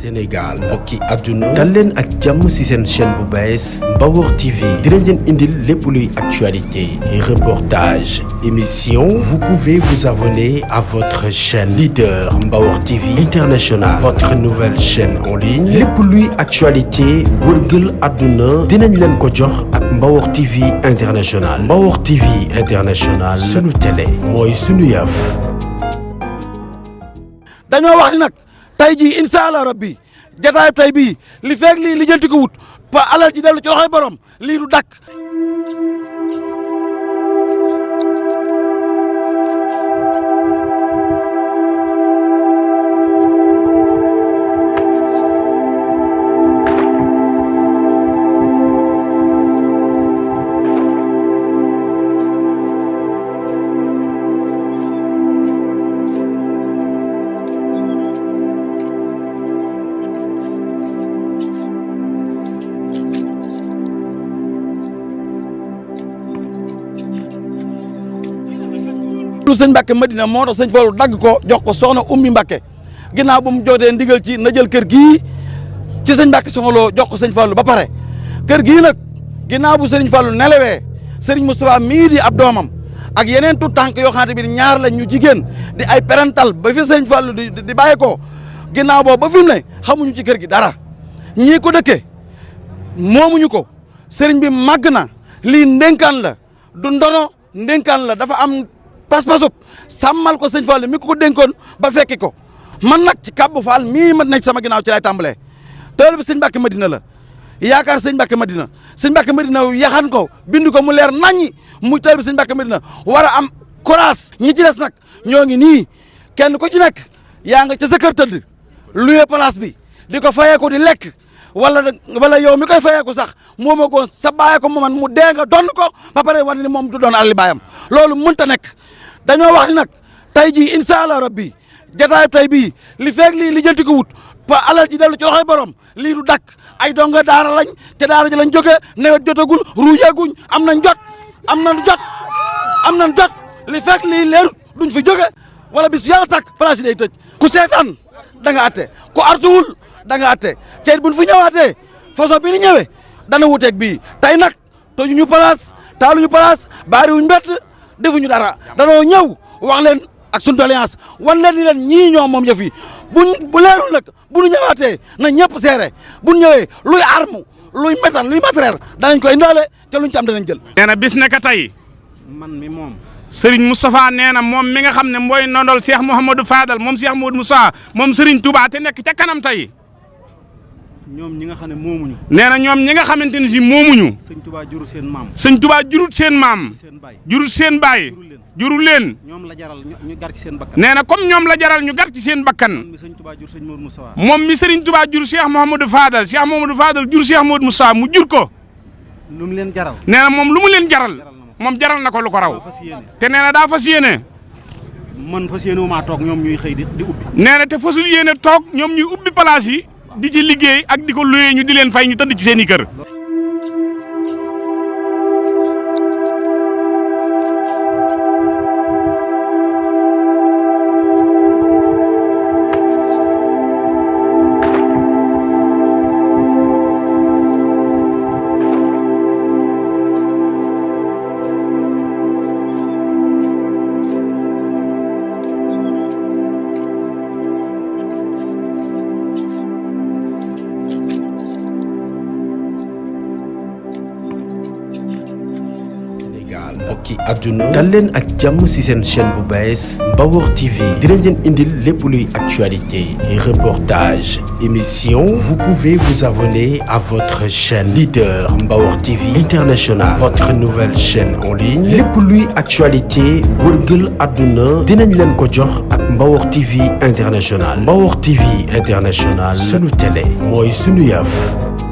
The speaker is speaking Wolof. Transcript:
Sénégal mbokki àdduna dal leen ak jàmm ci seen chaîne bu bees Mbawor TV dinañ leen indil lépp luy actualité reportage émission vous pouvez vous abonner à votre chaîne leader Mbawor TV International votre nouvelle chaîne en ligne lépp luy actualité wërngël àdduna dinañ leen ko jox ak Mbawor TV International Mbawor TV International sunu télé mooy sunu yëf. dañoo wax ni nag tey jii incha allah rabbi jataay tey bii li feeg lii li jënti ko wut ba alal ji dellu ci loxoy borom lii du dakk lu sëñ Mbacke Madina moo tax sëñ Fallu dagg ko jox ko soxna Ummi Mbacke ginnaaw bu mu jotee ndigal ci na jël kër gii ci sëñ Mbacke Soxna Lo jox ko sëñ Fallu ba pare kër gii nag ginnaaw bu sëriñ Fallu nelawee sëriñ Moustapha mii di ab doomam ak yeneen tu tànk yoo xamante bi ñaar la ñu jigéen di ay parental ba fi sëriñ Fallu di bàyyi ko ginnaaw boobu ba fi mu ne xamuñu ci kër gi dara ñii ko dëkkee moomuñu ko sëriñ bi màgg na lii ndénkaan la du ndono ndénkaan la dafa am pas-pasub sàmmal ko sëñ Fall mi ko dénkoon ba fekki ko man nag ci Kàbbu Fall mii ma nekk sama ginnaaw ci lay tàmbalee tool bi sëñ Mbacke Madina la yaakaar sëñ Mbacke Madina sëñ Mbacke Madina yaxan ko bind ko mu leer naññi muy tool bi sëñ Mbacke Madina war a am courage ñi ci des nag ñoo ngi nii kenn ku ci nekk yaa nga ca sa kër tëdd luye place bi di ko fayee ko di lekk wala yow mi koy fayee ko sax mooma ko sa bàyyee ko mooman mu dee nga donn ko ba pare war ni moom du doon alli baayam loolu mënta nekk dañoo wax ni nag tey jii incha allah rabbi jataay tey bii li feeg lii li jënti ko wut ba alal ji dellu ci loxoy borom lii du dakk ay donga daara lañ te daara ji lañ jógee nawet jotagul ruujeeguñ am nañ jot li feeg lii leerut duñ fi jóge wala bis yàlla sàkk place yi day tëj ku seetaan da nga atte ku artuwul da nga atte te buñ fi ñëwaatee façon bi ni ñëwee dana wuteeg bii tey nag tojuñu place taaluñu place baariwuñ mbett defuñu dara danoo ñëw wax leen ak suñu doléance wan leen ni leen ñii ñoom moom yëf yi bu leerul nag bu ñu ñëwaatee na ñëpp seere bu ñu ñëwee luy arme luy métal luy matériel danañ ko indaale te luñ ci am danañ jël. nee na bis naka tey man mi moom Serigne Moustapha nee na moom mi nga xam ne mooy nondol Cheikh Mouhamadou Fadal moom Cheikh Mouhamadou Moussa moom Serigne Touba te nekk ca kanam tey. ñoom ñi nga xam ne moomuñu. nee na ñoom ñi nga xamante ne si moomuñu. sëñ Touba jurul seen maam. sëñ Touba jurut seen maam. jurut seen baay. jurul leen. ñoom la jaral ñu gar ci seen bakkan. nee na comme ñoom la jaral ñu gar ci seen bakkan. moom mi sëñ Touba jur sëñ Modou Moussa. moom mi Serigne Touba jur Cheikh Mouhamadou Fadal Cheikh Mouhamadou Fadal jur Cheikh Mouhamadou Moussa mu jur ko. lu mu leen jaral. nee na moom lu mu leen jaral. moom jaral na ko lu ko raw. te nee na daa fas yéene. man fas yéene wu maa toog ñoom ñuy xëy di ubbi. nee na te fasul yéene toog ñoom ñuy ubbi place yi di ci liggéey ak di ko luyee ñu di leen fay ñu tëdd ci seen i kër. mbokki àdduna dal leen ak jàmm ci seen chaîne bu bees Mbawor TV dinañ leen indil lépp luy actualité reportage émission vous pouvez vous abonner à votre chaîne leader Mbawor TV International votre nouvelle chaîne en ligne lépp luy actualité wërngël àdduna dinañ leen ko jox ak Mbawor TV International Mbawor TV International sunu télé mooy sunu yëf.